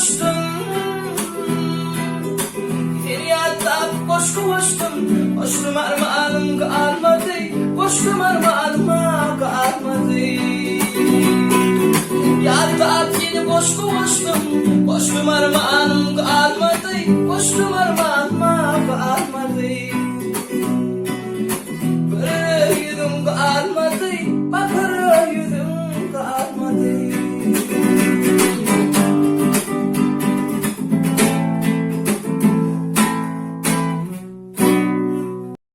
goşdum. Seni ýatlap goşgy goşdum, Goşdum armanym galmady, Goşdum armanyma galmady. Ýatlap seni goşgy goşdum, Goşdum armanym galmady, Goşdum armanyma galmady.